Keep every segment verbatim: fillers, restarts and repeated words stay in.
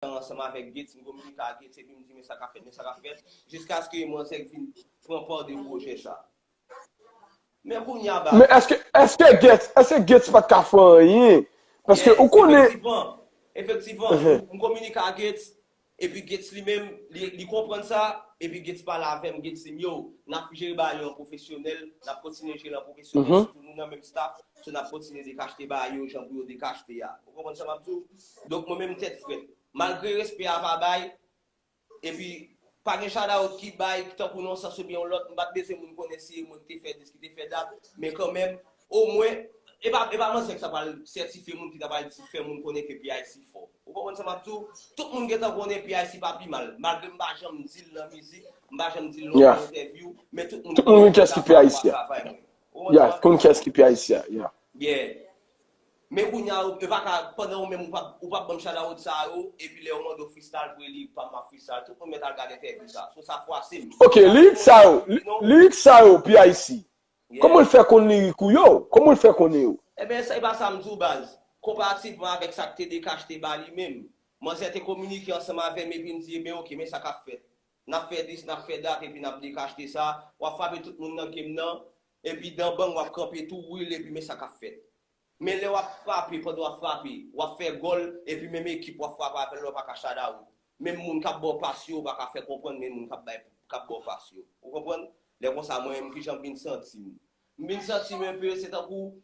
ansanm avèk Gates, m kominike ak Gates, epi m di, men sa k ap fèt, men sa k ap fèt, jiskaske manzè vin pran pa de pwojè sa. Men kounye a, Men èske, èske Gates, èske Gates pa t ka fè anyen? Paske ou konnen. Efektivman, efektivman, m kominike ak Gates, epi Gates li menm, li, li konprann sa, epi Gates pale avè m, Gates di m, yo, n ap jere bagay yo an pwofesyonèl, n ap kontinye jere l an pwofesyonèl, si nou nan menm staff, so n ap kontinye dekachte bagay yo, jan pou yo dekachte a. Ou konprann sa m ap di w? Donk mwen menm tèt frèt. Malgre respè a pa bay, epi pa gen shout out ki bay tankou nan yon sans oubyen yon lòt, m pa t bezwen moun konnen si e mwen ki te fè dis, ki te fè dat, men kanmenm, omwen, e pa, e pa manzè ki ta pral sètifye moun, ki ta pral di fè moun konnen ke P I C fò. Ou konprann sa m ap di w? Tout moun gentan konnen P I C pa pi mal, malgre m pa janm di l nan mizik, m pa janm di l nan yon entèvyou, men tout moun konnen kisa pa rapò a travay mwen. Ou konprann sa m ap di w? Konn kès ki P I C a, yeah. Yeah. Men kounye a, e pa ka, pandan ou menm ou p ap, ou p ap ban m shout out sa yo, epi lè yo mande w freestyle pou lirik pa m, m ap freestyle. Tout moun mèt al gade entèvyou sa. So sa fwase m. Ok, lirik sa yo, li- lirik sa yo, P I C. Kòman l fè konn lirik ou yo? Kòman l fè konnen yo? Ebyen, sa e pa sa m di w baz. Konparativman avèk sa k te dekachte ba li menm, manzè te kominike ansanm avè m epi m di, ebyen, ok, men sa k ap fèt. N ap fè dis, n ap fè dat, epi n ap dekachte sa. W ap frape tout moun nan game nan, epi dan bang w ap kanpe tou, will, epi men sa k ap fèt. Men lè w ap frape, pandan w ap frape, w ap fè gòl, epi menm ekip w ap frape avè l la, w pa ka shout out. Menm moun k ap ba w pas yo, w pa ka fè konprann, men moun k ap bay, k ap ba w pas yo. Ou konprann? Lè konsa, mwen menm, kijan m vin santi m? M vin santi m enpe, se tankou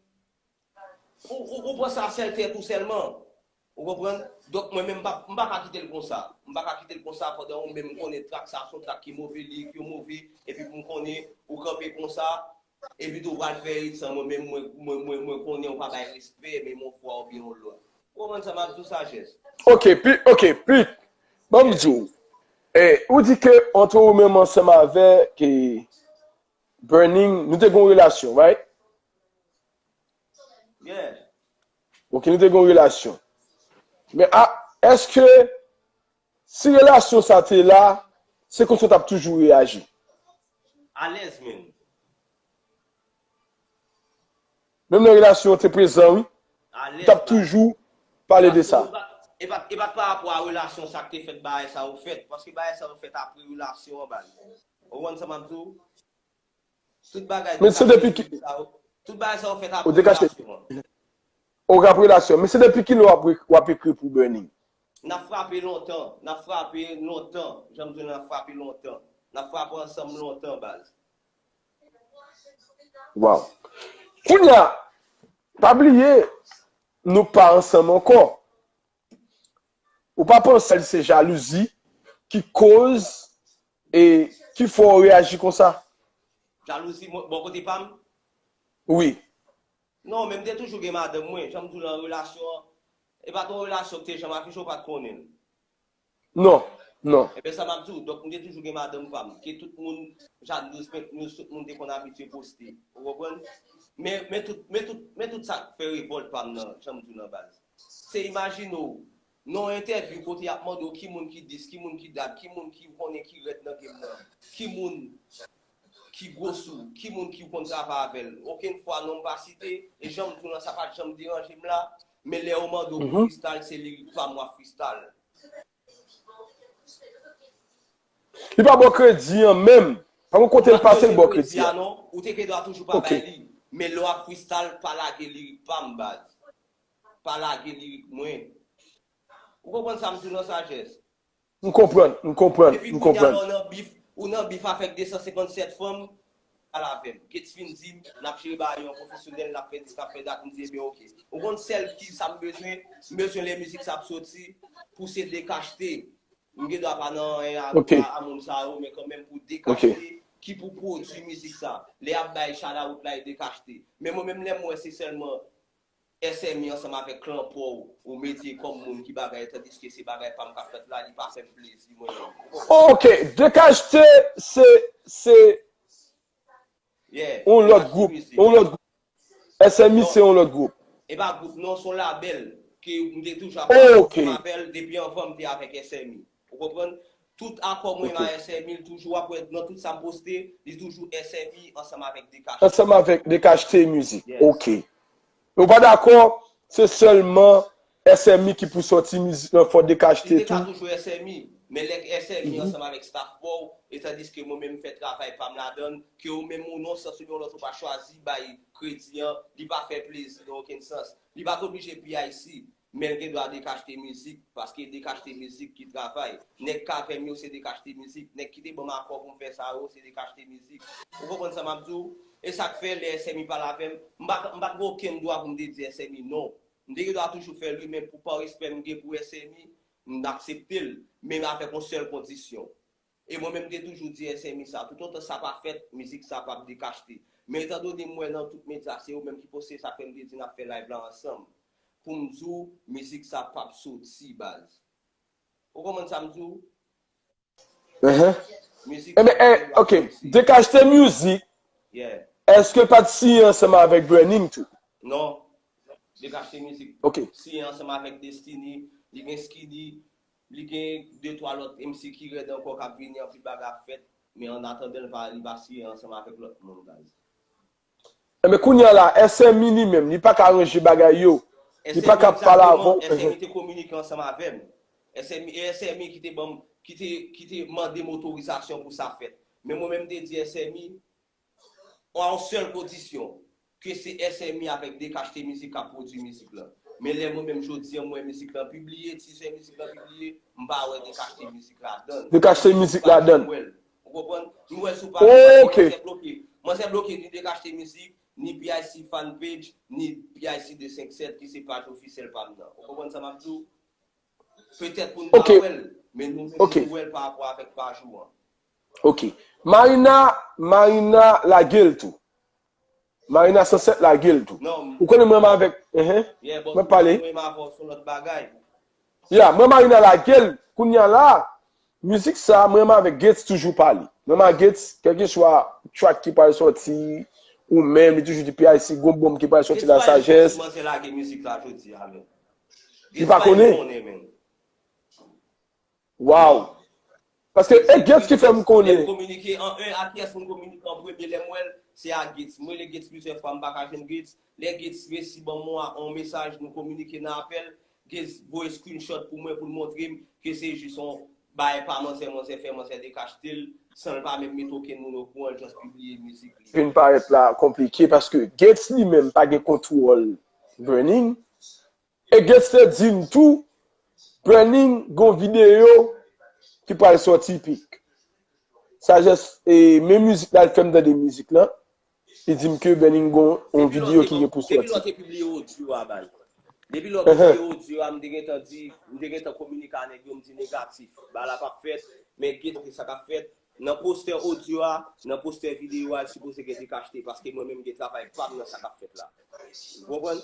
ou, ou, ou pran sa sèl tèt ou sèlman. Ou konprann? Donk, mwen menm, m pa, m pa ka kite l konsa. M pa ka kite l konsa pandan ou menm konnen trak sa, se yon trak ki move, lirik yo move, epi pou m konnen ou kanpe konsa, epi tou w pral fè hit san mwen menm, mwen, mwen, mwen, mwen konnen ou pa bay respè, men yon fwa oubyen yon lòt. Ou konprann sa m ap di w, Sajès? Ok, Pi-, ok, Pete, ban m di w. Eh, ou di ke ant ou menm ansanm avèk eh, Burning, nou te gen yon relasyon, right? Yeah. Ok, nou te gen yon relasyon. Men a, èske si relasyon sa te la, se konsa w t ap toujou reyaji? Alèz menm. Menm lè relasyon an te prezan, wi. Ou t ap toujou pale de sa. E pa, e pa pa rapò a relasyon sa k te fèt bagay sa yo fèt. Paske bagay sa yo fèt apre relasyon an, baz. Ou konprann sa m ap di w? Tout bagay. Men se depi ki. Tout bagay sa yo fèt apre relasyon an. Ok, apre relasyon. Men se depi kilè w ap, w ap ekri pou Burning? N ap frape lontan. N ap frape lontan. Jan m di w, n ap frape lontan. N ap frape ansanm lontan, baz. Wow. Kounye a, pa bliye, nou pa ansanm ankò. Ou pa panse se jalouzi ki koz e ki fè w reyaji konsa? Jalouzi bò kote pa m? Wi. Non, men m te toujou gen madanm mwen. Jan m di w lan relasyon an, e pa t yon relasyon ki te janm afiche, ou pa t konnen l. Non, non. Ebyen sa m ap di w, donk m te toujou gen madanm pa m. Ke tout moun Jad News, Pink News, tout moun te konn abitye poste. Ou konprann? Men, men tout, men tout, men tout sa k fè revòlt pa m nan, jan m di w nan baz. Se imajine w, nan yon entèvyou kote y ap mande w ki moun ki dis, ki moun ki dat, ki moun ki ou konnen ki rèd nan game nan, ki moun ki gwo sou, ki moun ki ou konn travay avè l. Okenn fwa non m pa site, e jan m di w lan, sa pa t janm deranje m la, men lè yo mande w pou freestyle, se lirik pa m w ap freestyle. Li pa ba w kredi an menm. Pa gon kote l pase l ba w kredi an. Ou te gen dwa toujou pa bay li. Men lè w ap freestyle, pa lage lirik pa m, baz. Pa lage lirik mwen. Ou konprann sa m di w lan, Sajès? M konprann, m konprann, m konprann. Epi kounye a la, ou nan bif, ou nan bif avèk de san senkann sèt fanm, pale avè m. Gates vin di m, n ap jere bagay yo an pwofesyonèl, n ap fè dis, n ap fè dat, m di, ebyen, ok. Ou konn sèl ki sa m bezwen? M bezwen lè mizik sa ap soti, pou se dekachte. M gen dwa pa nan anyen a, a moun sa yo, men kanmenm pou dekachte, ki pou pwodui mizik sa. Lè y ap bay shout out la, e dekachte. Men mwen menm, lè m wè se sèlman S M I ansanm avèk klan pa w, ou mete kòm moun ki bagay, tandiske se bagay pa m k ap fèt la, li pa fè m plezi, mwen menm. Ok, dekachte, se, se yon lòt gwoup, yon lòt gwoup. S M I se yon lòt gwoup. E pa gwoup non, se yon labèl ke m te toujou ap travay ansanm avè l depi anvan m te avèk S M I. Ou konprann? Tout akò mwen a S M I, l toujou w ap wè nan tout sa m poste, li toujou S M I ansanm avèk Dekachte. Ansanm avèk Dekachte Music. Ok. Ou pa dakò, se sèlman S M I ki pou sòti mizik lan, fò Dekachte tou. Li te ka toujou S M I, men lè S M I ansanm avèk staff pa w, e tandiske mwen menm m fè travay pa m ladan l, ke ou menm ou nan yon sans oubyen yon lòt ou pa chwazi bay kredi an, li pa fè plezi nan okenn sans. Li pa t oblije P I C, men l gen dwa Dekachte Mizik, paske Dekachte Mizik ki travay. Nèg k avè m yo se Dekachte Mizik, nèg ki te ban m akò pou m fè sa yo se Dekachte Mizik. Ou konprann sa m ap di w? E sa k fè lè S M I pale avè m, m pa, m pa t gen okenn dwa pou m te di S M I non. M te gen dwa toujou fè l wi, men pou pa respè m gen pou S M I, m aksepte l, men avèk yon sèl kondisyon. E mwen menm m te toujou di S M I sa, toutotan sa pa fèt, mizik sa p ap Dekachte. Men etandone m wè nan tout medya se yo menm ki poste, sa k fè m te di n ap fè live la ansanm. Pou m di w, mizik sa p ap soti, baz. Ou konprann sa m di w? Enben, eh, ok, Dekachte Music, èske l pa t siyen ansanm avèk Burning tou? Non. Dekachte Music siyen ansanm avèk Destiny, li gen Skiddy, li gen de twa lòt M C ki rèd ankò k ap vini, anpil bagay ap fèt, men annatandan li pa, li pa siyen ansanm avèk lòt moun, guys. Enben, kounye a la, S M I li menm, li pa ka ranje bagay yo. Li pa ka pale avè w. S M I te kominike ansanm avè m. S M I, e S M I ki te ban m, ki te, ki te mande m otorizasyon pou sa fèt. Men mwen menm m te di S M I, a yon sèl kondisyon, ke se S M I avèk Dekachte Mizik k ap pwodui mizik lan. Men lè mwen menm jodi an, m wè mizik lan pibliye, tizè mizik lan pibliye, m pa wè Dekachte Mizik ladan l. Dekachte Mizik ladan l. Ou konprann? M wè sou paj la, manzè bloke. Manzè bloke ni Dekachte Mizik, ni P I C fan page, ni P I C de senk sèt ki se paj ofisyèl pa m nan. Ou konprann sa m ap di w? Petèt pou n pa wè l, men nou menm nou wè l pa rapò avèk paj ou an. Ok. Marina, Marina lage l tou. Marina san sèt lage l tou. Ou konnen m renmen avèk, enhen. Mwen pale. Ya, mwen Marina lage l. Kounye a la, mizik sa, mwen renmen avèk Gates toujou pale. Mwen renmen Gates, kèlkeswa track ki pral sòti, ou menm, li toujou di P I C, gon bonm ki pral sòti la, Sajès. Li pa konnen. Wow. Paske e Gates ki fè m konnen. Lè m kominike an en, a kiyès m kominike an premye lè m wè l, se a Gates. M rele Gates plizyè fwa, m pa ka jwenn Gates. Lè Gates resi ban m yon, yon mesaj, nou kominike nan apèl, Gates voye screenshot pou mwen pou l montre m ke se jis yon bagay pa manzè, manzè fè, manzè Dekachte l, san l pa menm mete okenn moun okouran, l just pibliye mizik li. Vin parèt la konplike paske Gates li menm pa gen kontwòl Burning. E Gates te di m tou, Burning gon videyo ki pral sòti pik. Sajès, e, men mizik la, l fè m tande mizik lan. Li di m ke Burning gon yon videyo ki gen pou sòti. Depi lè w te pibliye odyo a, baz. Depi lè w pibliye odyo a, m te gentan di, m te gentan kominike a nèg yo, m di negatif. Bagay la p ap fèt, men gen sa k ap fèt. Nan postè odyo a, nan postè videyo a, sipoze gen Dekachte, paske mwen menm m gen travay pa m nan sa k ap fèt la. Ou konprann?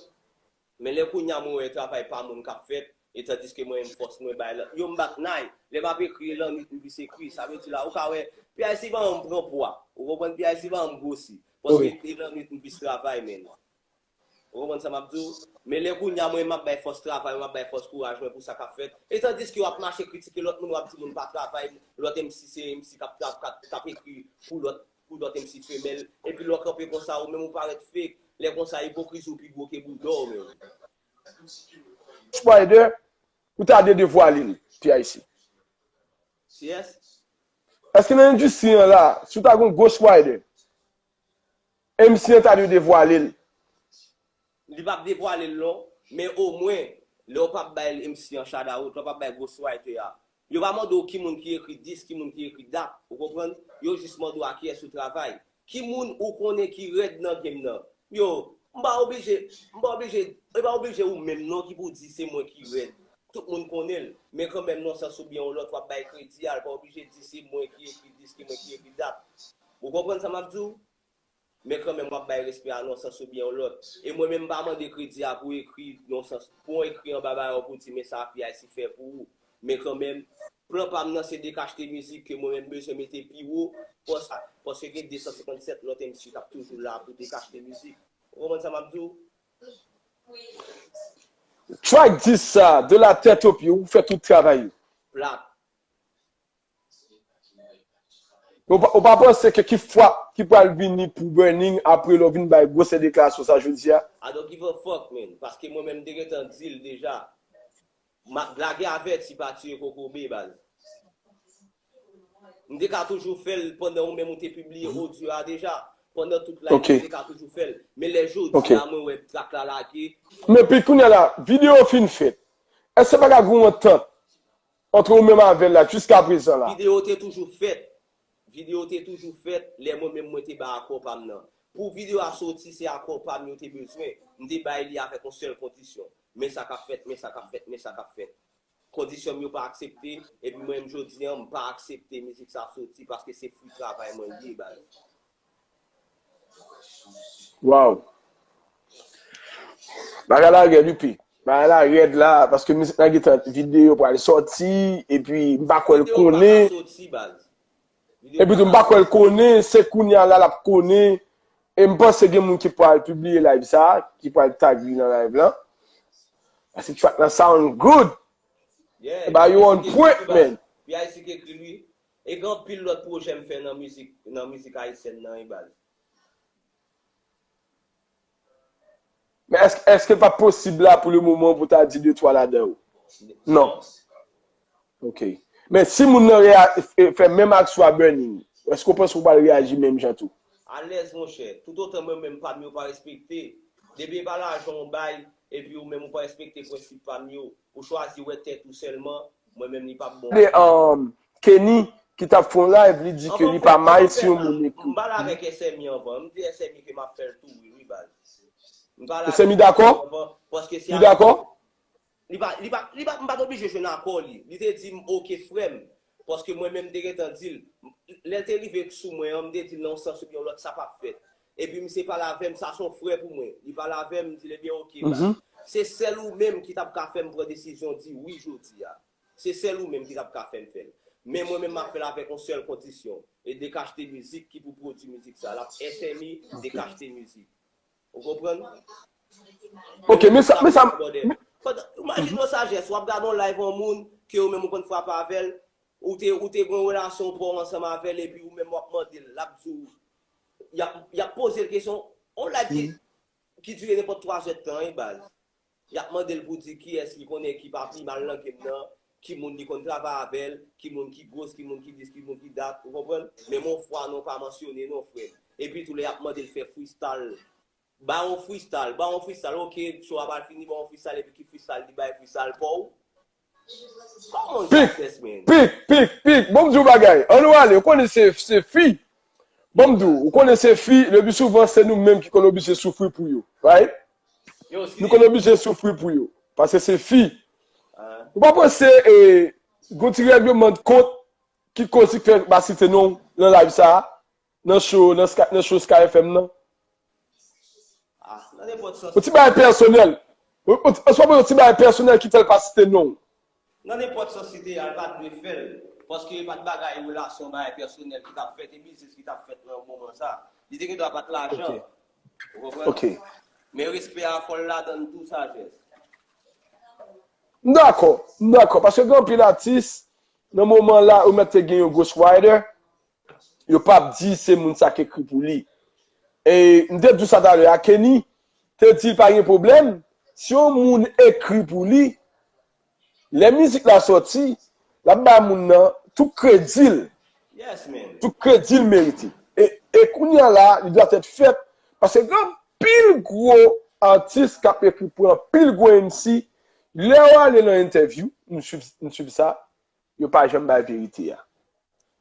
Men lè kounye a mwen wè travay pa moun k ap fèt, e tandiske mwen menm fòs mwen bay lan. Yo m bat nay, lè m ap ekri e lannwit m plis ekri, sa vle di la, ou ka wè, P I C pa janm pran pwa, ou konprann, P I C pa janm gwosi, paske e lannwit m plis travay, men. Ou konprann sa m ap di w? Men lè kounye a mwen m ap bay fòs travay, m ap bay fòs kouraj mwen pou sa k ap fèt, e tandiske w ap mache kritike lòt moun, w ap di moun pa travay, lòt M C se M C k ap, k ap, k ap, k ap ekri pou lòt, pou lòt M C femèl, epi lè w kanpe konsa, ou menm ou parèt fake, lè konsa ipokrizi w pi gwo ke bouda w menm. Ghostwriter, ou ta dwe devwale l, P I C. Yes. Èske nan endistri an la, si w ta gon ghostwriter, M C an ta dwe devwale l? Li p ap devwale l non, men omwen, lè w p ap bay M C an shout out, lè w p ap bay ghostwriter a, yo pa mande w ki moun ki ekri dis, ki moun ki ekri dat, ou konprann? Yo jis mande w a kiyès ou travay. Ki moun ou konnen ki rèd nan game nan? Yo, m pa oblije, m pa oblije, e pa oblije ou menm non ki pou di se mwen ki rèd. Tout moun konnen l. Men kanmenm nan sans oubyen yon lòt w ap bay kredi a, l pa oblije di se mwen ki ekri dis, se mwen ki ekri dat. Ou konprann sa m ap di w? Men kanmenm w ap bay respè a nan sans oubyen yon lòt. E mwen menm m pa mande kredi a pou ekri nan sans, pou w ekri anba bagay yo pou di men sa P I C fè pou ou. Men kanmenm, plan pa m nan se Dekachte Mizik ke mwen menm m bezwen mete pi wo, pòs, paske gen de san senkann sèt lòt M C k ap toujou la pou Dekachte Mizik. Ou konprann sa m ap di w? Track dis sa, de la tèt o pye, ou fè tout travay yo. Plat. Ou pa, ou pa panse ke ki fwa ki pral vini pou Burning apre lè w vin bay gwosè deklarasyon sa jodi a? I don't give a fuck, man. Paske mwen menm m te gentan di l deja. Blage avèti pa tiye kokobe, baz. M te ka toujou fè l pandan ou menm ou te pibliye odyo a deja. Pandan tout live, ok, m te ka toujou fè l. Men lè jodi a, mwen wè trak la lage. Men pi kounye a la, videyo fin fèt. Èske pa ka gen yon antant ant ou menm avè l la jiska prezan la? Videyo te toujou fèt. Videyo te toujou fèt lè mwen menm mwen te bay akò pa m nan. Pou videyo a soti, se akò pa m yo te bezwen. M te bay li avèk yon sèl kondisyon. Men sa k ap fèt, men sa k ap fèt, men sa k ap fèt. Kondisyon m yo pa aksepte, epi mwen menm jodi an, m pa aksepte mizik sa soti paske se fwi travay mwen li ye, baz. Waw. Bagay la rèd, wi, pi. Bagay la rèd la, paske mizik nan gentan videyo pral sòti, epi m pa kwè l konnen. Videyo pa ka soti, baz. Epi tou, m pa kwè l konnen, se kounye a la l ap konnen. E m panse gen moun ki pral pibliye live sa, ki pral tag li nan live lan. Paske track lan sound good. Yeah, e ba yo on point, man. P I C ki ekri l, wi. E gen anpil lòt pwojè m fè nan mizik, nan mizik ayisyèn nan, wi, baz. Men èske, èske l pa posib la pou le moman pou ta di de twa ladan yo? Non. Ok. Men si moun nan rea- e- fè menm aksyon a Burning, èske w panse w pral reyaji menm jan tou? Alèz, monchè. Toutotan mwen menm pa m yo pa respekte. Depi e pa lajan w bay, epi ou menm ou pa respekte prensip pa m yo, ou chwazi wè tèt ou sèlman, mwen menm li p ap bon. Gade, um, Kenny ki t ap fè yon live, li di ke li pa mal si yon moun ekri. M pale avèk S M I anvan. M di S M I ke m ap fè l tou, wi, wi, baz. M pale avèk S M I anvan, paske se... Li dakò? Li pa, li pa, li pa, m pa t oblije jwenn akò li. Li te di m, "Oke, frè m." Paske mwen menm, m te gentan di l. Lè l te rive sou mwen an, m te di l nan yon sans oubyen yon lòt, sa p ap fèt. Epi misye pale avè m, sa se yon frè pou mwen. Li pale avè m, m di l, "Ebyen, oke, baz." Se sèl ou menm ki t ap ka fè m pran desizyon di wi jodi a. Se sèl ou menm ki t ap ka fè m fè l. Men mwen menm, m ap fè l avèk yon sèl kondisyon. E D K H T Music ki pou pwodui mizik sa. L ap S M I, D K H T Music. Ou konprann? Ok, men sa, men sa... Imajine yon sajès, w ap gade yon live yon moun, ke ou menm ou konn frape avè l, ou te, ou te gen yon relasyon pa w ansanm avè l, epi ou menm w ap mande l, l ap di w, y ap, y ap poze l kesyon, yon live ki, ki dire nenpòt twa zè tan, wi, baz. Y ap mande l pou di kiyès li konnen ki pa pi mal nan game nan, ki moun li konn travay avè l, ki moun ki gwos, ki moun ki dis, ki moun ki dat, ou konprann? Menm yon fwa non pa mansyone non, frè m. Epi tou lè y ap mande l fè freestyle, ba yon freestyle, ba yon freestyle, ok, show a pral fini, ba yon freestyle, epi ki freestyle li bay, freestyle pa w? Come on, Pik, Jacques, man. Pik, Pik, Pik, bon m di w bagay, ann nou ale, ou konnen se, se fi, bon m di w, ou konnen se fi, le pi souvan se nou menm ki konn oblije soufri pou yo, right? Nou konn oblije soufri pou yo, paske se fi. Ou pa panse, e, gon ti règleman de kont ki koz li fè pa site non w nan live sa a, nan show, nan Sky, nan show Sky F M nan? Ah, nan nenpòt sans. Yon ti bagay pèsonèl. Yon, yon, yon, yon ti bagay pèsonèl ki fè l pa site non w. Nan nenpòt sans, site a, l pa t dwe fè l. Paske e pa t bagay relasyon, bagay pèsonèl ki t ap fèt, e biznis ki t ap fèt nan moman sa. Li te gendwa pa t lajan. Ok. Ou konprann? Ok. Men respè a fò l ladan l tou, sajès. M dakò, m dakò. Paske gen anpil atis, nan moman la, yo mèt te gen yon ghostwriter, yo p ap di se moun sa k ekri pou li. E m te di w sa talè a, Kenny te di l pa gen pwoblèm, si yon moun ekri pou li, lè mizik la sòti, l ap bay moun nan tout kredi l. Yes, man. Tout kredi l merite. E, e kounye a la, li dwa tèt fèt, paske gen anpil gwo atis k ap ekri pou anpil gwo M C, lè yo ale nan entèvyou, m swiv, m swiv sa, yo pa janm bay verite a.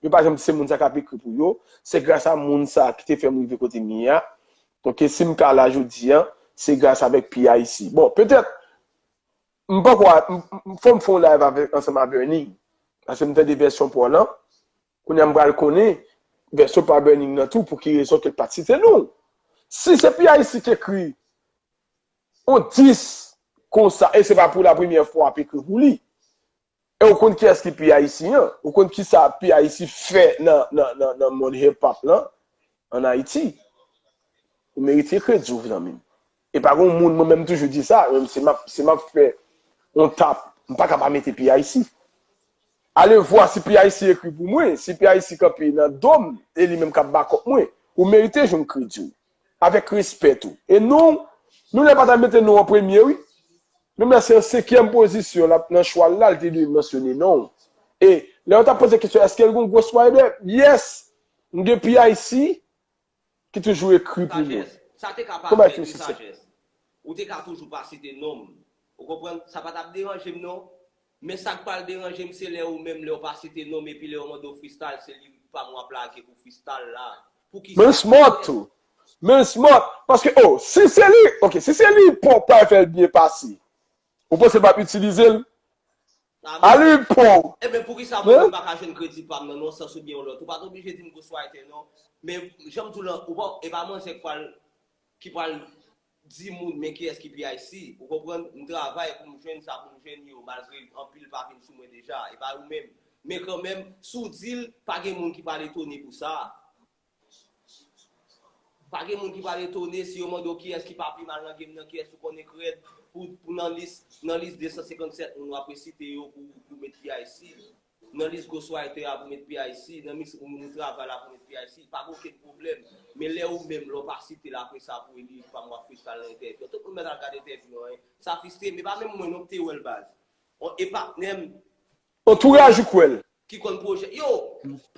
Yo pa janm di se moun sa k ap ekri pou yo, se gras a moun sa ki te fè m rive kote m ye a. Donk, si m ka la jodi a, se gras avèk P I C. Bon, petèt, m poko, m, m, fò m fè yon live avèk, ansanm avèk Ernie. Paske m tande vèsyon pa w lan. Kounye a m pral konnen vèsyon pa Burning nan tou, pou ki rezon ke l pa t site non w. Si se P I C ki ekri yon dis konsa, e se pa pou la premyè fwa w ap ekri pou li. E ou konn kiyès ki P I C an? Ou konn kisa P I C fè nan, nan, nan, nan mond hip hop lan, ann Ayiti? Ou merite kredi w, zanmi m. E pa gen moun, mwen menm toujou di sa, menm si m ap, si m ap fè yon tap, m pa ka pa mete P I C. Ale vwa si P I C ekri pou mwen, si P I C kanpe nan do m, e li menm k ap bakòp mwen, ou merite jwenn kredi w. Avèk respè tou. E non, nou lè pa ta mete non an premye, wi. Menm lè se an senkyèm pozisyon l ap nan chwa l la, l te dwe mansyone non w. E lè yo t ap poze kesyon, èske l gen yon Ghost Rider? Yes! M gen P I C ki toujou ekri pou mwen. Sajès, sa te ka pa fèt, wi, Sajès. Ou te ka toujou pa site non m. Ou konprann? Sa pa t ap deranje m, non. Men sa k pral deranje m, se lè ou menm, lè w pa site non m, epi lè yo mande w freestyle, se lirik pa m w ap lage pou freestyle la. Poukisa? Men smart tou. Men smart. Paske, oh, si se li, ok, si se li, pòp pral fè l byen pase. Ou panse l p ap itilize l? Alipon! Ebyen, poukisa mwen menm m pa ka jwenn kredi pa m nan, nan yon sans oubyen yon lòt? Ou pa t oblije di m ghostwriter, non. Men, jan m di w lan, ou pa, e pa manzè k pral, ki pral di moun, men kiyès ki P I C. Ou konprann? M travay pou m jwenn sa pou m jwenn yo, malgre anpil pa vin sou mwen deja. E pa ou menm. Men kanmenm, si w di l, pa gen moun ki pral etone pou sa. Pa gen moun ki pral etone si yo mande w kiyès ki pa pi mal nan game nan, kiyès ou konnen k rèd pou, pou nan lis, nan lis de san senkannsèt moun w ap resite yo pou, pou met P I C. Nan lis ghostwriter a pou met P I C, nan lis moun travay la pou met P I C, pa gen okenn pwoblèm. Men lè ou menm, lè w pa site l apre sa pou li pa m w ap freestyle nan entèvyou. Tout moun mèt al gade entèvyou an, sa fristre m, e pa menm mwen non k te wè l baz. On, e patnè m. Antouraj ou k wè l. Ki konn pwojè. Yo,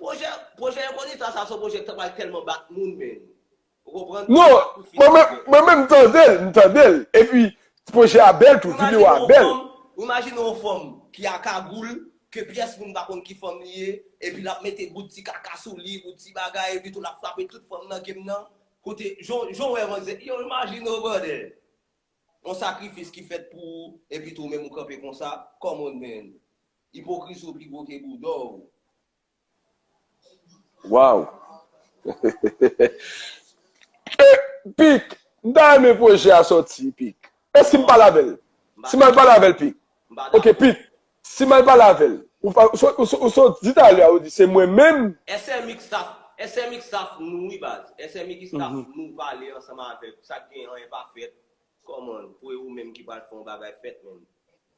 pwojè, pwojè Enkognita sa, se yon pwojè k ta pral tèlman bat moun, men. Ou konprann? Non, mwen menm, mwen menm, m tande l, m tande l. Epi, pwojè a bèl tou, videyo a bèl. Ou imajine yon fanm ki a kagoul, ke pyès moun pa konn ki fanm li ye, epi l ap mete bout ti kaka sou li, bout ti bagay, epi tou l ap frape tout fanm nan game nan. Kote, jan, jan w wè manzè, yo, imajine w, brother. Yon sakrifis ki fèt pou ou, epi tou menm ou kanpe konsa, come on, man. Ipokrizi w pi gwo ke bouda w. Wow. Eh, Pik, m ta renmen pwojè a sòti, Pik. E si m pale avè l? Si m al pale avè l, Pik. Ok, Pik, si m al pale avè l, ou pa, ou so, ou so, ou so di talè a, ou di se mwen menm. S M X staff, S M X staff nou wi baz. S M X staff nou pale ansanm avè l. Sa k gen anyen pa fèt. Come on, pou e ou menm ki pral fè yon bagay fèt, man.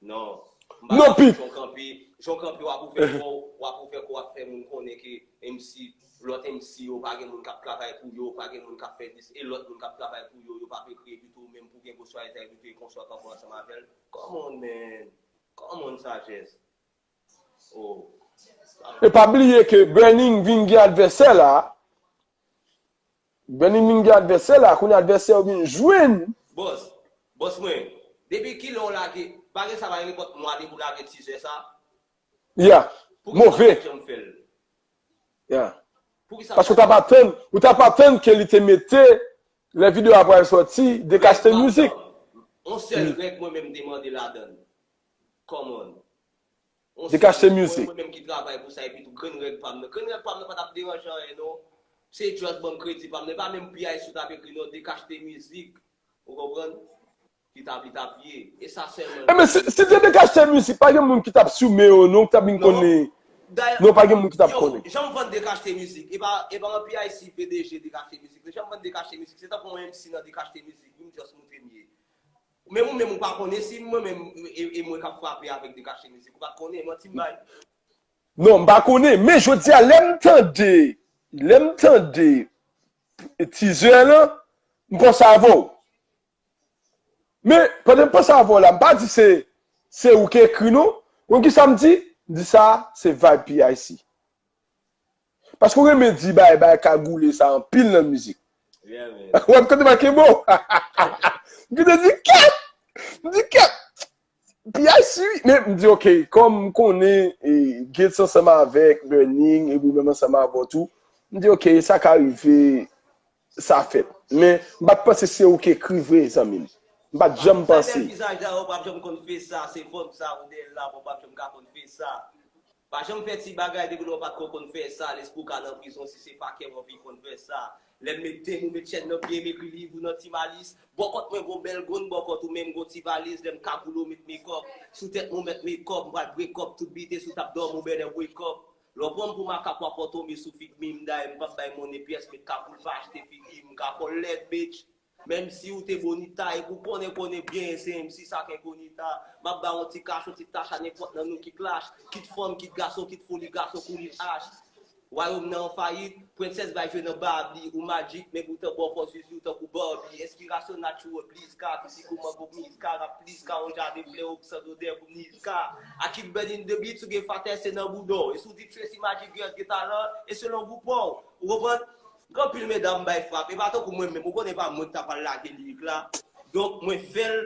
Non. M pa dakò jan w kanpe, jan w kanpe, w ap ouvè kò w, w ap ouvè kò w, w ap fè moun konnen ke M C, lòt M C yo, pa gen moun k ap travay pou yo, pa gen moun k ap fè dis, e lòt moun k ap travay pou yo, yo p ap ekri, epi tou ou menm pou gen ghostwriter, epi tou e konswa kanpe ansanm avè l. Come on, man. Come on, Sajès. Oh. E pa bliye ke Burning vin gen advèsè la. Burning vin gen advèsè la. Kounye a advèsè yo vin jwenn. Bòs, bòs mwen, depi kilè w lage, pa gen sa pa gen nenpòt mwa depi w lage teaser sa? Ya, move. Poukisa w pa t janm fè l? Ya. Poukisa w pa t janm fè l? Paske w t ap atann, ou t ap atann ke li te mete, lè videyo a pral sòti, Dekachte Music. Yon sèl règ mwen menm m te mande ladan l. Come on. Dekachte Music. Mwen menm ki travay pou sa, epi tou grenn règ pa m nan. Grenn règ pa m nan pa t ap deranje anyen, non. Se just ban m kredi pa m nan. E pa menm P I C ou t ap ekri, non, Dekachte Music. Ou konprann? Ki t ap, li t ap ye. E sa sèlman. Enben, si, si te Dekachte Music, pa gen moun ki t ap sou men yo, non, ki t ap vin konnen. Non, pa gen moun ki t ap konnen. Jan m vann Dekachte Music, e pa, e pa an P I C P D G Dekachte Music. Jan m vann Dekachte Music, se tankou yon M C nan Dekachte Music, wi, m just moutre m ye. Men ou menm ou pa konnen si mwen menm e, e mwen k ap frape avèk Dekachte Music. Ou pa t konnen, manti m bay. Non, m pa konnen, men jodi a, lè m tande, lè m tande teaser lan, m panse avè w. Men, pandan m panse avè w la, m pa di se, se ou ki ekri non. Ou konn kisa m di? M di sa, se vibe P I C. Paske w renmen di bay, bay kagoule sa anpil nan mizik. Yeah, man. Ou wè m kote make mo? M kote di kèt! M di kèt! P I C, wi. Men m di, ok, kòm m konnen, e, Gates ansanm avèk Burning, e ou menm ansanm avè w tou, m di, ok, sa ka rive, sa fèt. Men, m pa t panse se ou ki ekri vre, zanmi m. M pa t janm panse. Sa bèl vizaj la, ou p ap janm konn fè sa, se fòm sa, ou dèyè la, ou p ap janm ka konn fè sa. Pa janm fè ti bagay depi lè w pa t ko konn fè sa, lespri w ka nan prizon si se pa kè w anvi konn fè sa. Lè m met dèm ou met chèn nan pye m ekri liv ou nan ti malis. Bòkòt mwen gon bèl gown bòkòt ou menm gon ti valiz. Lè m kagoule w met mekòp. Sou tèt mwen w met mekòp. M pral break up tout bite sou tap dòmi w bèlè wake up. Lè w pran m pou makak w ap tonbe sou figi m. Dayè m p ap bay monnen pyès met kagoul pa achte figi m. M ka fè w lèd bitch. Menm si ou te bonita, epi ou konnen, konnen byen, se M C sa k enkonita. M ap ba w yon ti kach, yon ti tach a nenpòt nan nou ki klash. Kit fanm, kit gason, kit foli gason kou li ach. Wayòm nan an fayit, Princess bay jwe nan Barbie, ou Magic, men poutan bon fòs isi ou tankou Barbie, enspirasyon natural, please ka, ki si kouman pou miska, rap please ka, yon jaden flè ou sant odè pou niska. I keep burning the beats, ou gen fatè se nan bouda w, e si w di Tracy Magic Girls gen talan, e selon gou pa w, ou konprann? Gen anpil medam bay frap, e pa tankou mwen menm, ou konnen pa mwen ki ta pral lage lirik la, donk mwen fè l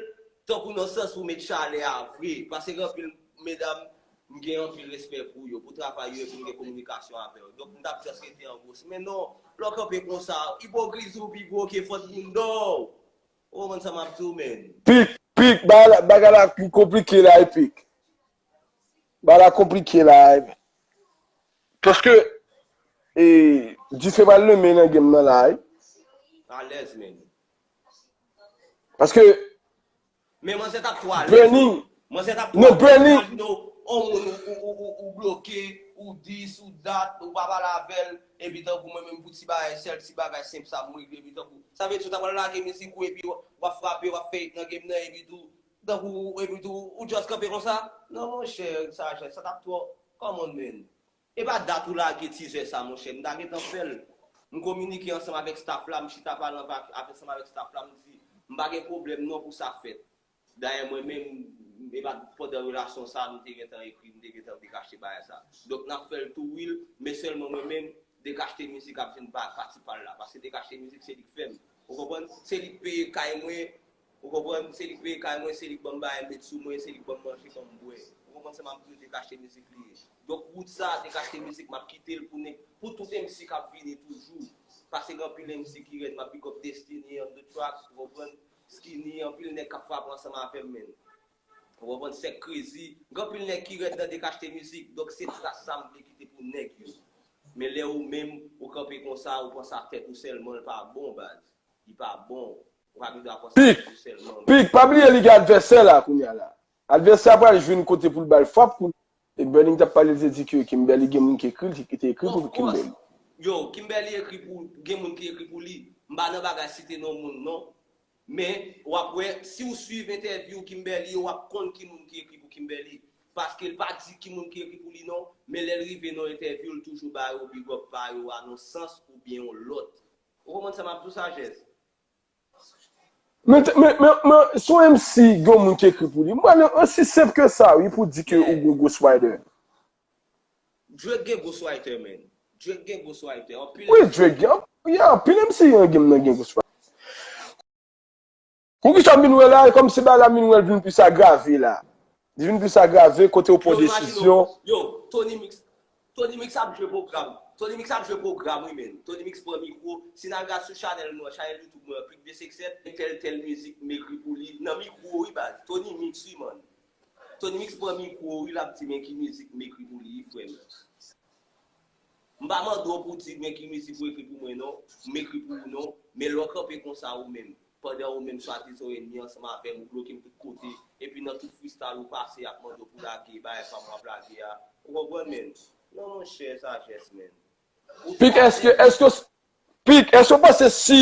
tankou nan sans pou met chalè a vre, paske gen anpil medam m gen anpil respè pou yo, pou travay yo epi m gen kominikasyon avè yo. Donk m t ap just rete an gwo. Men non, lè w kanpe konsa, ipokrizi w pi gwo ke fòt bounda w. Ou konprann sa m ap di w, men? Pik, pik, bagay la, bagay la konplike la, e pik. Bagay la konplike la, e. Paske, e, dife pral limen nan game nan la, e. Alèz, men. Paske Men manzè t ap twò alèz. Burning. Manzè t ap twò alèz. Burning. Imajine w, on moun ou, ou, ou, ou, ou bloke, ou dis, ou dat, ou pa pale avè l, epi tankou mwen menm pou ti bagay, sèl ti bagay senp sa m regle, epi tankou, sa vle di ou ta pral lage mizik ou, epi w, w ap frape, w ap fè it nan game nan, epi tou, tankou, epi tou, ou just kanpe konsa? Non, monchè, sa, sa t ap twò, come on, man. E pa dat ou lage tizè sa, monchè. M ta gentan fè l. M kominike ansanm avèk staff la, m chita pale anva-, ansanm avèk staff la, m di, m pa gen pwoblèm non pou sa fèt. Dayè, mwen menm, e pa pandan relasyon sa, nou te gentan ekri, m te gentan dekache bagay sa. Donk, n ap fè l tou, wi, men sèlman mwen menm, Dekachte Mizik ap vin ba pati pa l la. Paske Dekachte Mizik, se li k fè m. Ou konprann? Se li k peye kay mwen, Ou konprann? Se li k peye kay mwen, se li k ban m bagay met sou mwen, se li k ban m manje, ban m bwè. Ou konprann sa m ap di w, Dekachte Mizik li ye. Donk, wout sa, Dekachte Mizik, m ap kite l pou nèg, pou tout M C k ap vini toujou. Paske gen anpil M C ki rèd, m ap big up Destiny on the track, ou konprann? Skinny, anpil nèg k ap frape ansanm avè m, men. Ou konprann? Sèk Crazy, gen anpil nèg ki rèd nan Dekachte Mizik, donk se tras sa m vle kite pou nèg yo. Men lè ou menm, ou kanpe konsa, ou panse a tèt ou sèlman, l pa bon, baz. Li pa bon. Ou pa gen dwa panse a tèt ou sèlman. Pik, pa bliye li gen advèsè la kounye a la. Advèsè a pral jwenn kote pou l ba l frap kounye a. E Burning t ap pale, li te di ke Kimberly gen moun ki ekri l, ki te ekri pou Kimberly. Yo, Kimberly ekri pou, gen moun ki ekri pou li. M pa nan bagay site non moun non. Men, w ap wè, si w swiv entèvyou Kimberly yo, w ap konn ki moun ki ekri pou Kimberly. Paske l pa di ki moun ki ekri pou li non, men lè l rive nan entèvyou, l toujou ba yo big up pa yo a nan sans oubyen yon lòt. Ou konprann sa m ap di w, Sajès? Men, men, men, men, si yon M C gen yon moun ki ekri pou li, m pral osi senp ke sa, wi, pou di ke ou gen ghostwriter. Drake gen ghostwriter, man. Drake gen ghostwriter. Anpil. Wi, Drake gen, yeah, anpil M C nan game nan gen ghostwriter. Poukisa Minuel la, e kòmsi bagay la Minuel vin plis agrave la. Li vin plis agrave kote ou pran desizyon. Yo, Tony Mix, Tony Mix ap jwe pwogram. Tony Mix ap jwe pwogram, wi, men. Tony Mix pran mikwo. Si n al gad sou chanèl nou an, chanèl YouTube mwen an, Pik de Seksèt, tèl, tèl mizik m ekri pou li. Nan mikwo, wi, baz. Tony Mix, wi, man. Tony Mix pran mikwo, wi, l ap di, men ki mizik m ekri pou li, wi, frè m. M pa mande w pou di, men ki mizik ou ekri pou mwen, non. M ekri pou ou, non. Men lè w kanpe konsa ou menm, pandan ou menm swadizan w ennmi ansanm avè m, ou bloke m tout kote, epi nan tout freestyle ou pase, y ap mande w pou lage bagay pa m w ap lage a. Ou konprann, men? Non, monchè, Sajès, men. Pik, èske, èske, Pik, èske w panse si,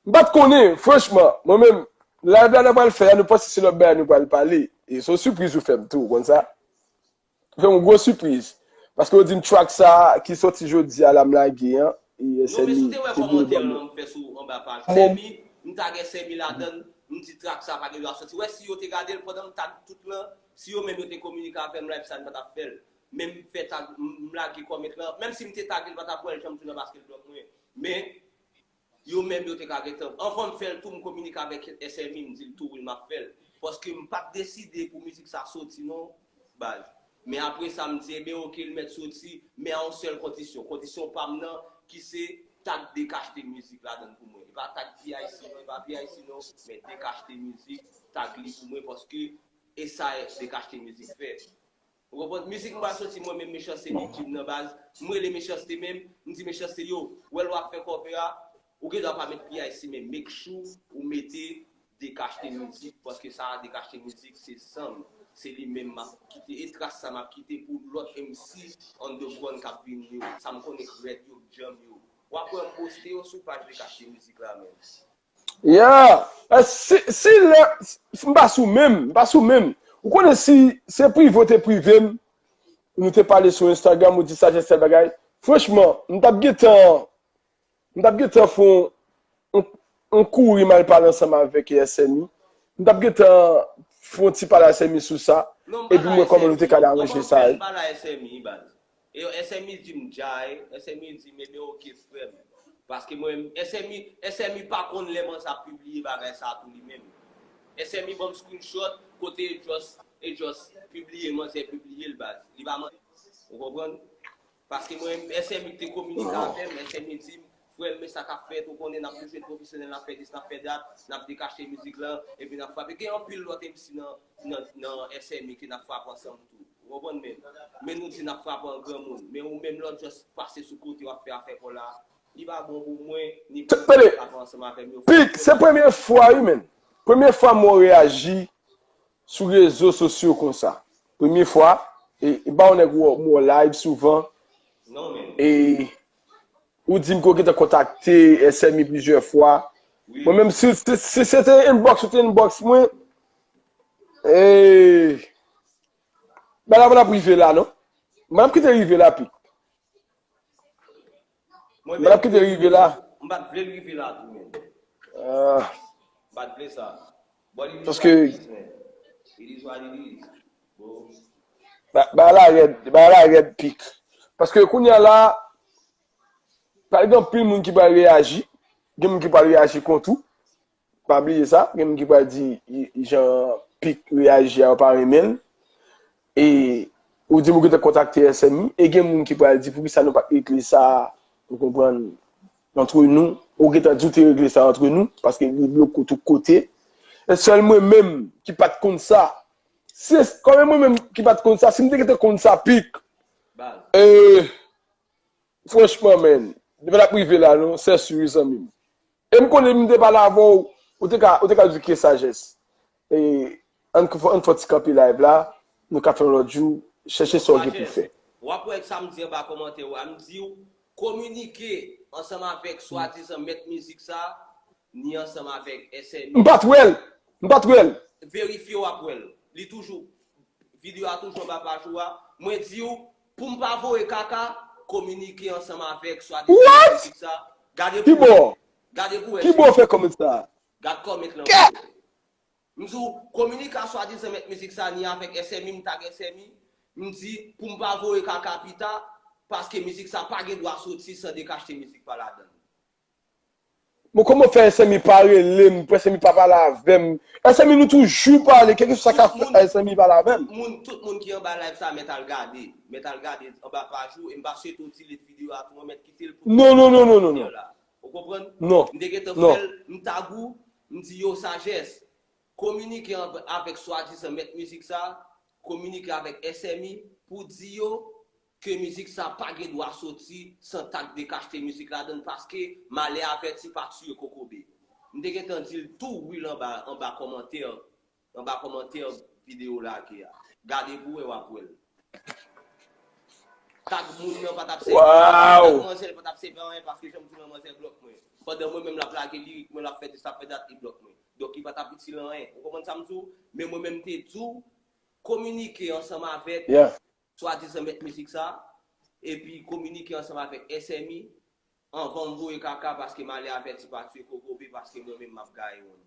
m pa t konnen, franchman, mwen menm, live la n ap pral fè a, nou panse se lòt bagay nou pral pale. E se yon sipriz ou fè m tou, ou konn sa? Ou fè m yon gwo sipriz. Paske w di m track sa ki soti jodi a la m lage an, e Sèmi te vini ban mwen. Yo, men si w te wè kòmantè m fè sou anba paj Sèmi, m tagè Sèmi ladan l, m di track sa pa gen dwa soti. Wè, si yo te gade l pandan m tag tout lan, si yo menm yo te kominike avè m, live sa n pa t ap fè l. Men m fè tag, m, m lage kòmant lan. Menm si m te tag li, l pa t ap wè l, janm tou nan paske l blòk mwen. Men, yo menm, yo te ka gentan. Anvan m fè l tou, m kominike avèk S M I, m di l tou, wi, m ap fè l. Paske m pa t deside pou mizik sa soti, non, baz. Men apre sa, m di, ebyen, oke, l mèt soti, men a yon sèl kondisyon. Kondisyon pa m nan, ki se tag Dekachte Mizik ladan l pou mwen. E pa tag P I C, non, e pa P I C, non, men Dekachte Mizik, tag li pou mwen, paske e sa Dekachte Mizik fè. Ou konprann? Mizik m pral soti mwen menm Mechanste Big Jim nan baz. M rele Mechanste menm, m di Mechanste yo, wè lè w ap fè cover a, ou gen dwa pa met P I C men make sure ou mete Dekachte Mizik, paske sa Dekachte Mizik se san m. Se li menm m ap kite, e tras sa m ap kite pou lòt M C underground k ap vini yo. Sa m konnen k rèd yo, k djanm yo. W ap wè m poste yo sou paj Dekachte Mizik la menm. Yeah. Eh, si, si lè, m pa sou menm, m pa sou menm. Ou konnen si se prive w te prive m, nou te pale sou Instagram, ou di Sajès tèl bagay, Franchman, m t ap gentan, m t ap gentan fè yon, yon, yon kouri m al pale ansanm avèk S M I. M t ap gentan fè yon ti pale S M I sou sa, epi m wè kòman nou te ka aranje sa. E yo, S M I di m djay, S M I di m, ebyen, oke, frè m. Paske mwen, S M I, S M I pa konn lè manzè ap pibliye bagay sa tou li menm. S M I ban m screenshot, kote e just, e just pibliye, manzè pibliye l, baz. Li pa manti. Ou konprann? Paske mwen, S M I ki te kominike avè m, S M I di m, frè m, men sa k ap fèt, ou konnen n ap toujou ret pwofesyonèl, n ap fè dis, n ap fè dat, n ap dekache mizik lan, epi n ap frape. Gen anpil lòt M C nan, nan, nan S M I ke n ap frape ansanm tou. Ou konprann, men, men nou di n ap frape an granmoun. Men ou menm lè w just pase sou kote w ap fè afè pa w la, li pa bon pou mwen, ni pou moun k ap ansanm avè m yo. Pik, se premye fwa, wi, men. Premye fwa m wè w reyaji sou rezo sosyo konsa. Premye fwa, e, e pa yon nèg m wè w live souvan. E ou di m ke w gentan kontakte S M I plizyè fwa. Mwen menm, si, si, si se te inbox ou te inbox mwen, e, bagay la pa t ap rive la, non. M pa t ap kite rive la, Pik. M pa t ap kite rive la. M pa t vle l rive la tou, men. M pa t vle sa. But it is what it is, man. It is what it is. Bagay la rèd, bagay la rèd, Pik. Paske kounye a la, pa gen anpil moun ki pral reyaji. Gen moun ki pral reyaji kont ou. Pa bliye sa, gen moun ki pral di jan Pik reyaji a, yo pa renmen l. E ou di m ou gentan kontakte S M I, e gen moun ki pral di poukisa nou pa t regle sa, ou konprann, antre nou. Ou gentan di w te regle sa antre nou, paske li bloke w tout kote. E sèl mwen menm ki pa t konn sa. Se kòm e mwen menm ki pa t konn sa, si m te gentan konn sa, Pik, e, franchman, man, li pa t ap rive la, non, sè si, wi, zanmi m. E m konnen m te pale avè w, ou te ka, ou te ka di ke sajès. E, ann, ann fè ti kanpe live la, nou ka fè yon lòt jou, chèche sa w gen pou fè. W ap wè sa m di anba kòmantè w a, m di w, kominike ansanm avèk swadizan mèt mizik sa, ni ansanm avèk S M I. M pa t wè l, m pa t wè l. Verifye w ap wè l. Li toujou, videyo a toujou anba paj ou a. Mwen di w, pou m pa voye kaka, kominike ansanm avèk swadizan mèt mizik sa. Gade pou wè. Gade pou wè. Ki bò w fè kòmantè sa? Gad kòmantè lan pou wè. M di w, kominike a swadizan mèt mizik sa ni avèk S M I, m tag S M I, m di, pou m pa voye kaka pita, paske mizik sa pa gen dwa soti san dekachte mizik pa ladan l. Bon, kòman fè S M I pa rele m, pou S M I pa pale avè m? S M I nou toujou pale, kèlkeswa sa k ap fèt la, S M I pale avè m. Moun, tout moun ki anba live sa, mèt al gade. Mèt al gade anba paj ou, e m pa swete w delete videyo a tou, mwen mèt kite l pou... Non, non, non, non, non, non. Ou konprann? Non. M te gentan fè l, m tag ou, m di yo sajès. Kominike avèk swadizan mèt mizik sa, kominike avèk S M I pou di yo ke mizik sa pa gen dwa soti san tag dekachte mizik ladan l paske malè avèti pa tiye kokobe. M te gentan di l tou wi l anba, anba kòmantè, anba kòmantè videyo lage a. Gade pou wè w ap wè l. Tag moun nan pa t ap sèvi anyen, tag manzè l pa t ap sèvi anyen paske jan m di w lan manzè blòk mwen. Pandan mwen menm l ap lage lirik mwen, l ap fè dis, l ap fè dat, li blòk mwen. Donk li pa t ap itil anyen. Ou konprann sa m di w? Men mwen menm m te di w, kominike ansanm avèk swadizan mèt mizik sa, epi kominike ansanm avèk S M I, anvan m voye kaka paske malè avèti pa tiye kokobe paske mwen menm m ap gaye yon.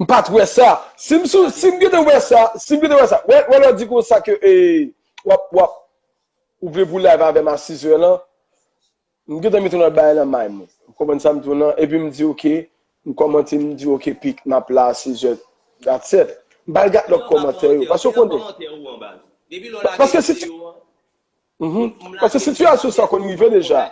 M pa t wè sa. Si m sou, si m gentan wè sa, si m gentan wè sa, wè, wè lè w di konsa ke, e, w ap, w ap, ou vle pou live avè m a sizè lan, m gentan mete yon lòt bagay nan may mwen. Ou konprann sa m di w lan? Epi m di, oke, m kòmante, m di, oke, Pik, m ap la a sizè, that's it. M pa al gad lòt kòmantè yo, paske w konnen. Paske si, mhm. Paske sitiyasyon sa konn rive deja.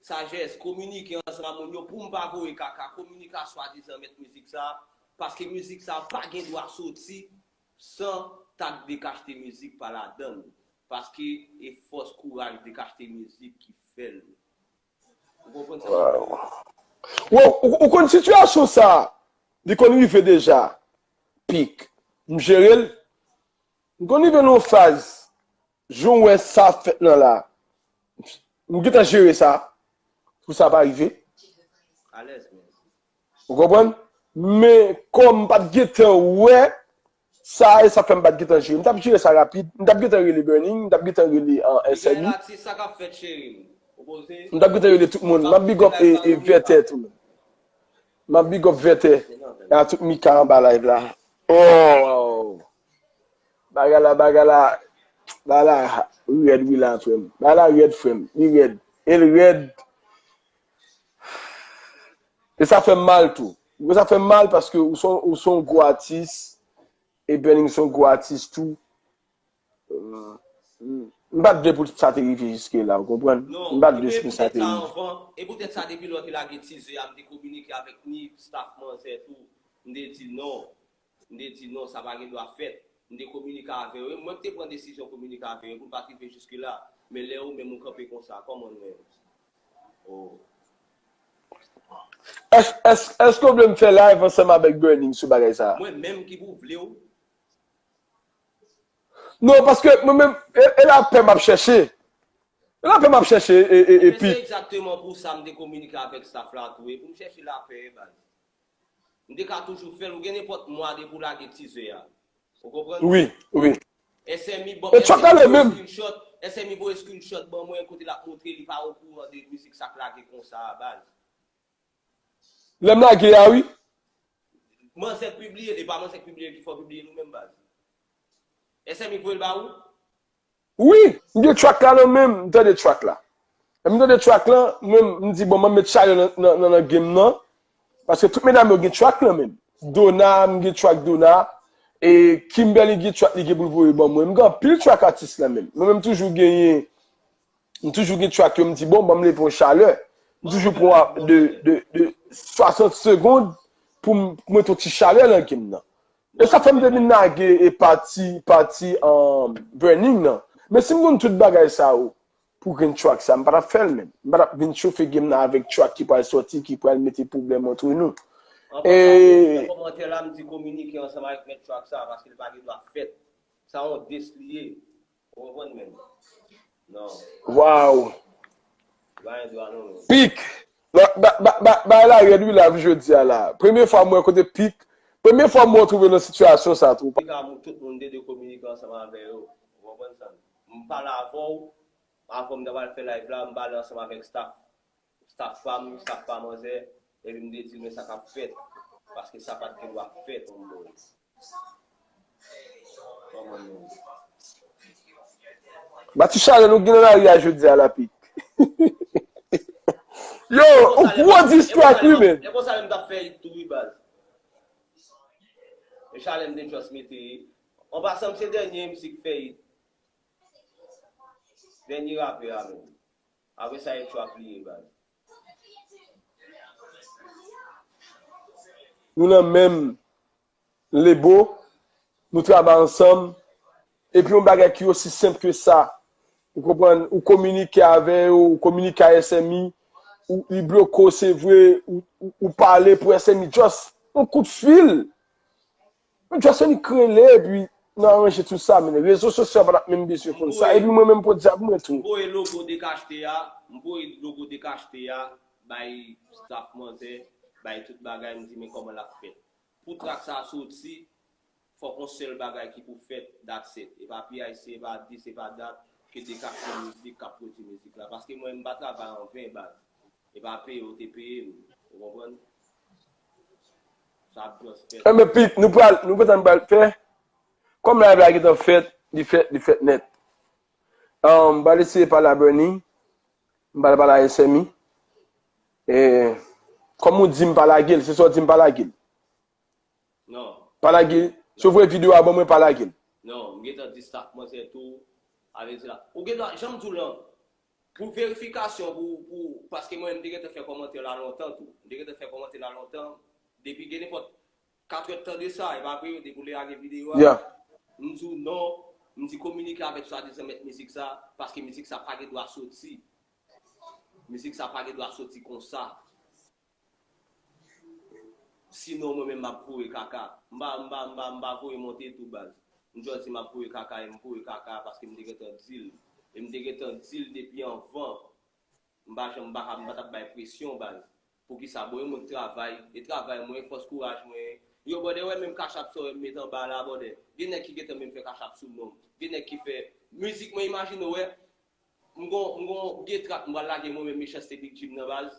Sajès, kominike ansanm ak moun yo pou m pa voye kaka, kominike a swadizan mèt mizik sa, paske mizik sa pa gen dwa soti san tag dekachte mizik pa ladan l. Paske e fòs kouraj dekachte mizik ki fè l. Ou konprann sa? Wow. Ou, ou, ou konn sitiyasyon sa, li konn rive deja. Pik. M jere l. M konn rive nan yon faz, jan w wè sa ap fèt lan la, m gentan jere sa, pou sa pa rive. Alèz, men. Ou konprann? Men kòm m pa t gentan wè, Sa e sa fè m pa t gentan jere. M t ap jere sa rapid. M t ap gentan rele Burning, m t ap gentan rele an S M I. Atis, sa k ap fèt, cheri m? Ou poze? M t ap gentan rele tout moun. M ap big up e, e Vètè tou menm. M ap big up Vètè. E a tout Mika anba live la. Oh! Bagay la, bagay la, bagay la rèd wi la, frè m. Bagay la rèd, frè m. Li rèd. E l rèd. E sa fè m mal tou. Sa fè m mal paske ou se yon, ou se yon gwo atis. E Burning se yon gwo atis tou. M pa t vle pou sa te rive jiske la, ou konprann? M pa t vle pou sa te rive. E poutèt sa, depi lè w te lage teaser a, m te kominike avèk ni staff manzè tou. M te di non. M te di non, sa pa gen dwa fèt. M te kominike avè yo. E mwen ki te pran desizyon kominike avè yo pou m pa t rive jiske la. Men lè ou menm ou kanpe konsa, kòman nou menm? Oh. Èske w vle m fè live ansanm avèk Burning sou bagay sa a? Mwen menm ki pou vle w. Non, paske mwen menm, e, e lapè m ap chèche. E lapè m ap chèche, e, e, e Pete. Se egzakteman pou sa m te kominike avèk staff la tou. E pou m chèche lapè, baz. M te ka toujou fè l. Ou gen nenpòt mwa depi w lage teaser a. Ou konprann? Wi, wi. S M I ban, e track la le menm. S M I voye screenshot ban mwen kote l ap montre li pa okouran de mizik sa k lage konsa a, baz. Lè m lage a, wi. Manzè k pibliye l, e pa manzè k pibliye l ki fè w pibliye l ou menm, baz. S M I voye l ba ou? Wi, m gen track la nan men m, m tande track la. Lè m tande track la, mwen, m di, bon, m ap met chalè nan, nan, nan, nan game nan. Paske tout medam yo gen track nan men m. Dona, m gen track Dona. E Kimberly gen track li gen pou l voye ban mwen. M gen anpil track atis nan men m. Mwen menm toujou genyen, m toujou gen track yo, m di, bon, ban m leve yon chalè. M toujou pran de, de, de swasant segonn pou m, pou m mete yon ti chalè nan game nan. E sa fè m te vin lage e pati, pati, um, Burning nan. Men si m konn tout bagay sa yo, pou grenn track sa, m pa t ap fè l menm. M pa t ap vin chofe game nan avèk track ki pral sòti, ki pral mete pwoblèm antre nou. An pasan, e nan kòmantè la, m di kominike ansanm avèk mèt track sa, paske l pa gen dwa fèt. Sa yon diss li ye. Ou konprann menm? Non. Waw. Li pa gen dwa non, non. Pik. Ba, ba, ba, ba, bagay la rèd wi la jodi a la. Premye fwa m wè kote Pik. Premye fwa m wè w twouve nan sitiyasyon sa tou. Li ka mou tout moun de de kominike ansanm avè yo. Ou konprann sa? M pale avè w, avan m ta pral fè live la, m pale ansanm avèk staff, staff pa m, staff pa manzè, epi m te di l men sa k ap fèt, paske sa pa t gen dwa fèt, yon boy. Yon moun menm. Ba ti chalè nou gen nan lari a jodi a la Pik. Yo, ou gwo distract wi men. E konsa menm t ap fè it tou wi baz. E chalè m te just mete. An pasan m se dènye M C k fè it. Dènye rapè a menm. Apre sa e trap li ye baz. Nou nan menm lebo, nou travay ansanm, epi yon bagay ki osi senp ke sa, ou konprann, ou kominike avè yo, ou kominike a S M I, ou, li bloke w, se vre, ou, ou, ou pale pou S M I, just yon kout fil. Just annik rele, epi nou aranje tout sa, men rezo sosyal pa t ap menm bezwen konn sa, epi mwen menm podyab mwen tou. M voye logo Dekachte a, m voye logo Dekachte a bay staff manzè, bay tout bagay, m di men kòman l ap fèt. Pou trak sa soti, fòk yon sèl bagay ki pou fèt, that's it. E pa P I C, e pa this, e pa that, ke Dekachte Mizik k ap pwodui mizik la. Paske mwen, m pa travay anven, baz. E pa peye yo te peye m. Ou konprann? Sa ap just fèt. Enben, Pik, nou pral, nou gentan pral fè. Kòm live la gentan fèt, li fèt, li fèt nèt. Ahn, m pral eseye pale a Bernie. M pral pale a S M I. E, kòm ou di m pa lage l, se sa w di m pa lage l. Non. Pa lage l. Si w voye videyo a ban mwen, pa lage l. Non, m gentan di staff manzè tou. Avè di la. Ou gentan, jan m di w lan, pou verifikasyon, pou, pou, paske mwen, m te gentan fè kòmantè la lontan tou. M te gentan fè kòmantè la lontan. Depi gen nenpòt katrè tan de sa, e pa vre, depi w lage videyo a. Yeah. M di w non, m di kominike avèk swadizan mèt mizik sa, paske mizik sa pa gen dwa soti. Mizik sa pa gen dwa soti konsa. Sinon, mwen menm, m ap voye kaka. M pa, m pa, m pa, m pa voye monte tou, baz. M just di m ap voye kaka, e m voye kaka, paske m te gentan di l. E m te gentan di l depi anvan. M pa janm, m pa ka, m pa t ap bay presyon, baz. Poukisa? Bon, e mwen k travay, e travay mwen, fòs kouraj mwen. Yo, brother, wè menm cash app sa w wè m met anba la, brother. Gen nèg ki gentan menm fè kachap sou non m. Gen nèg ki fè mizik mwen, imajine w wè. M gon, m gon de trak m pral lage mwen menm Mechanste Big Jim nan baz.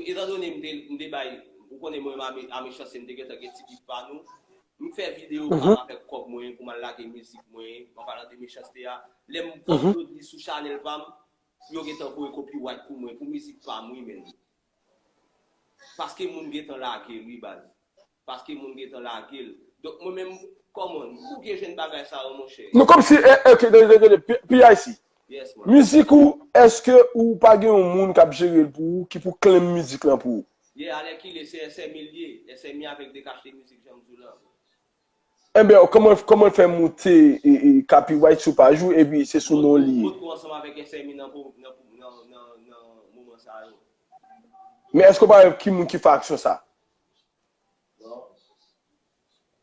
Etan done m te, m te bay, ou konnen mwen menm a Mechanste m te gentan gen ti bif pa nou. M fè videyo pa m avèk kòb mwen pou m al lage mizik mwen, an palan de Mechanste a. Lè m upload li sou chanèl pa m, yo gentan voye copyright pou mwen, pou mizik pa m wi menm. Paske moun gentan lage l wi baz. Paske moun gentan lage l. Donk mwen menm, kòman, m bouke jwenn bagay sa yo monchè. Nou kòmsi, eh, eh, ok, tande, tande, tande, P-, P I C. Yes man. Mizik ou, èske ou pa gen yon moun k ap jere l pou ou, ki pou claim mizik lan pou ou? Yeah, alèkile se S M I l ye. S M I avèk Dekachte Mizik, jan m di w lan. Enben, kòman, kòman l fè moute, e, e, copyright sou paj ou, epi se sou non li ye? Mwen konn ansanm avèk S M I nan, nan, nan, nan, nan moman sa yo. Men èske w pa wè ki moun ki fè aksyon sa? Non.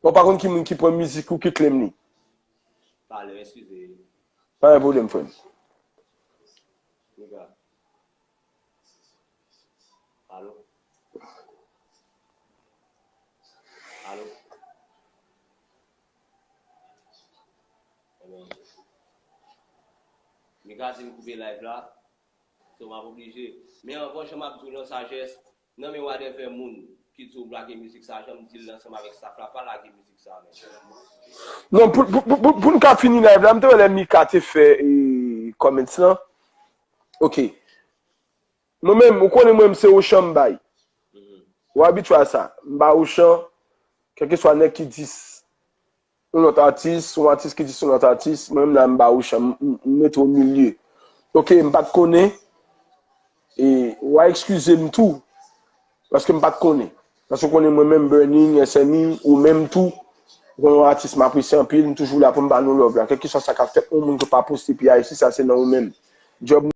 Ou pa konn ki moun ki pran mizik ou ki claim li? Talè, eskize. Pa gen pwoblèm, frè m. Nèg la. Alo? Alo? Ebyen, Mika di m koupe live la. So, m ap oblije. Men anvan, jan m ap di w lan sajès, nan men whatever moun ki di w lage mizik sa, jan m di l ansanm avèk staff la, pa lage mizik sa, men. Non, pou, pou, pou, pou, pou n ka fini live la, m te wè lè Mika te fè, e, comments lan. Ok. Mwen menm, ou konnen mwen, se ochan m bay. Ou abitye a sa. M ba ochan, kèlkeswa nèg ki dis yon lòt atis, yon atis ki dis yon lòt atis, mwen menm la, m ba ochan, m, m, m mete o milye. Ok, m pa t konnen. E, w a eskize m tou, paske m pa t konnen. Paske w konnen mwen menm, Burning, S M I, ou menm tou, ou yon atis m apresye anpil, m toujou la pou m ba nou love la. Kèlkeswa sa k ap fèt, yon moun ki pa poste pi a isi, sa se nan ou menm. Djòb